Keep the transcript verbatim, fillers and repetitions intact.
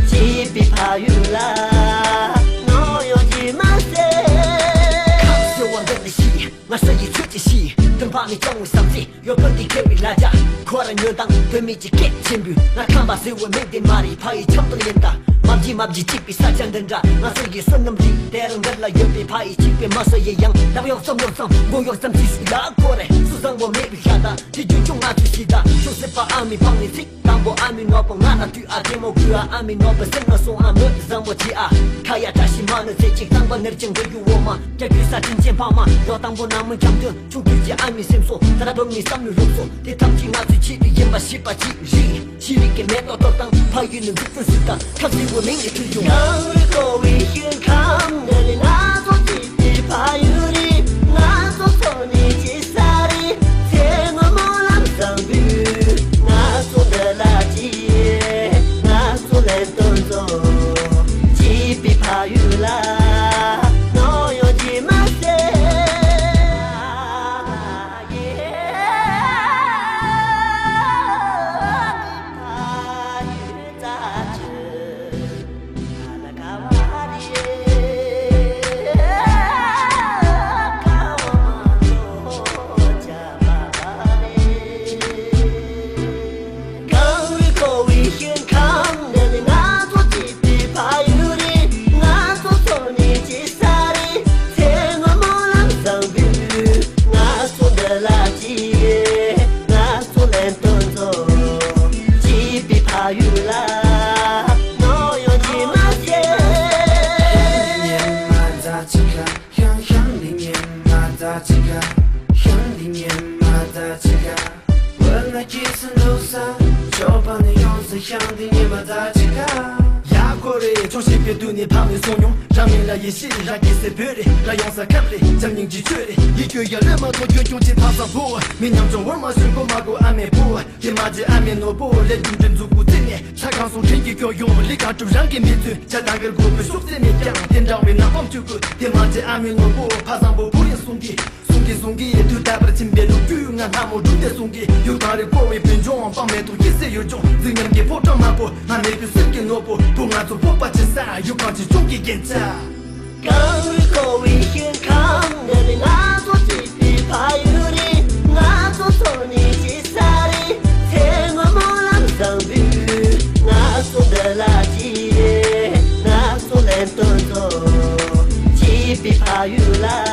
བྱིས་པའི་ཕ་ཡུལ་ལ་ནོར་ཡོང་གི་མ་ཟད། ཁམས་ཟེར་བ་འདི་ནི་ཤི། ང་ས་ཡི་ཚོད་ཀྱི་ཤི། དོན་ཕ་མའི་སྤྱང་བའི་བསམ་ཚེ། ཡོད་པོ་འདི་ཁེ་བའི་ལ་རྒྱ། ཁོ་ར་ཉོན་དང་བོད་མི་གྱི་སྐད་ཆེན་པོས། ང་ཁམས་པ་ཟེར་བའི་མིང་འདི་མ་རེད། ཕ་ཡི་ཆབ་ཏོ་ཡིན་ད། མ་བརྗེད་མ་བརྗེད་གཅིག་པའི་ས་ཆ་འདི་འདྲ། ང་ཚོ་ཡི་བསོད་ནམས་རེད། དེ་རིང་འདི་ལ་ཡོད་པའི་ཕ་ཡི་གཅིག་པའི་མ་སོ་ཡི་ཡང་། ལག་གཡོག་ཙམ་གཡོག་ཙམ་མགོ་གཡོག་ཙམ་ཅི་སུ་ཡ་ཁོ་རེ་སུ་བཟང་པོ་མེད་པའི་ཤ་ད། དེ་རྒྱུན་ཆུང་ང་ཚོས་ཤི་ད། ཆུ་སྲིད་པ་ཨ་མའི་པང་ནས་ཚིག་དང་པོ་ཨ་མའི་ནོར་བུ་ང་ལ་དུས་ཨ་ཅེ་མོ་གུ་ཨ། ཨ་མའི་ནོར་བུ་སེམས་ན་སོང་ཨ་མོས་བཟང་པོ་བྱེད་ཨ། ཁ་ཡ་བཀྲ་ཤིས་མ་ནུ་ཚེ་གཅིག་དང་པོ་ནེར་ཅིང་འགྲོ་རྒྱུ་འོ་མ། རྒྱ་རྒྱུ་ས་དྲིན་ཅན་ཕ་མ་ལོ་དང་པོ་ནང་མི་འཁྱམ་དོན་ཆུང་དུས་ཀྱི་ཨ་མའི་སེམས་སོ་ད་ལྟ་བུད་མེད་བསམ་བློའི་རོགས་སོ་དེ་ཐམས་ཅད་ང་ཚོའི་ཆེད་དུ་ཡིན་པ་ཤེས་པ་ཅིག་རེད། ཤེས་རིག་གི་མེ་ཏོག་གཏོར་དང་ཕ་ཡུལ་ནི་འཛུགས་སྐྲུན་ཟིན་དང་ཁ་བཟི་བོ་མིང་ནི་ཐུལ་བྱུང་། གངས་རི་ཀོ་བའི་ཤིང་ཁམས་འདི་ནི་ང་ཚོ་སྐྱིད་པའི་ཕ་ཡུལ་རེད། ང་ཚོ་འཚོ་གནས་ཀྱི་ས་རེད། ཚེ་སྔོན་སྨོན་ལམ་བཟང་པོས་ང་ཚོ་འདི་ལ་སྐྱེས། ང་ཚོ་ལས་དོན་ཚོ་སྐྱིད་པའི་ཕ་ཡུལ་ལ་ནོར་ཡོང་གི་མ་ཟད། གངས་རི་ཀོ་བའི་ཤིང་ཁམས་འདི་ནི་ང་ཚོ་སྐྱིད་པའི་ཕ་ཡུལ་རེད། ང་ཚོ་འཚོ་གནས་ཀྱི་ས་རེད། ཚེ་སྔོན་སྨོན་ལམ་བཟང་པོས་ང་ཚོ་འདི་ལ་སྐྱེས། ང་ཚོ་ལས་དོན་ཚོ་སྐྱིད་པའི་ཕ་ཡུལ་ལ་ནོར་ཡོང་གི་མ་ཟད། ཤང་ཤང་འདི་ཉན་མ་ད་ཅི་ག་ཤང་འདི་ཉན་མ་ད་ཅི་ག་བོད་ན་སྐྱིད་སུ་འགྲོ་ས་ཆོག་པ་ནི་ཡོང་ས་ཤང་འདི་ཉན་མ་ད་ཅི་ག་ཡ་ཁོ་རེ་ཆོག་ཤེས་པའི་དུས་ནས་ཕ་མའི་སོང་མྱོང་རང་མིང་ལ་ཡེ་ཤེས་རེད། རང་སྐྱེ་སའི་བོད་རེད། རང་ཡོང་ས་ཁམས་རེད། འཛམ་གླིང་གི་ཆོས་རེད། ཡིད་སྐྱོ་ཡ་ལོས་མ་ཐོག་སྐྱོན་སྐྱོན་ཆེ་ཐག་ས་བོ་མི་ཉམས་ཆུང་བོར་མ་ཞོན་གོ་མ་གོ་ཨ་མའི་བུ། དེ་མ་བརྗེད་ཨ་མའི་ནོར་བུ་ལས་རྒྱུ་འབྲས་མཛུབ་གུ་བཙིར་ནས་ཆ་གང་སོང་དྲིན་གྱིས་སྐྱོར་ཡོང་ལི་ག་གྲུབ་རང་གི་མི་ཚོས་ཇ་དང་གིར་དགོས་པའི་ཤུགས་རྩེ་མེད་ཀྱང་དེ་འདྲ་བའི་ནག་པམ་ཆུ་ཁུ་དེ་མ་བརྗེད་ཨ་མའི་ནོར་བུ་ཕ་བཟང་པོ་བུ་ཡིན་གསུང་གི་གསུང་གི་གསུང་གི་དུས་ད་བར་ཕྱིན་པའི་ལོ་རྒྱུས་ང་སྔ་མོ་སྒྲུང་དེ་གསུང་གི་ཡུལ་གངས་རི་ཀོ་བའི་བོད་ལྗོངས་དཔག་མེད་དུ་སྐྱིད་སའི་ཡུལ་ལྗོངས་འཛིན་མཉམ་གྱི་ཕོ་བྲང་དམར་པོ་ང་མེད་དུས་སེམས་ཀྱི་ནོར་བུ་བུ་ང་ཚོ་སྤོབས་པ་ཆེ་ས་ཡུལ་གངས་ཅན་ལྗོངས་ཀྱི་རྒྱན་ཆ། གངས་རི་ཀོ་བའི་ཤིང་ཁམས་འདི་ནི་ང་ཚོ་སྐྱིད་པའི་ཕ་ཡུལ་རེད། ང་ཚོ་འཚོ་གནས་ཀྱི་ས་རེད། ཚེ་སྔོན་སྨོན་ལམ་བཟང་པོས་ང་ཚོ་འདི་ལ་སྐྱེས། ང་ཚོ་ལས་དོན་ཚོ་སྐྱིད་པའི་ཕ་ཡུལ་ལ་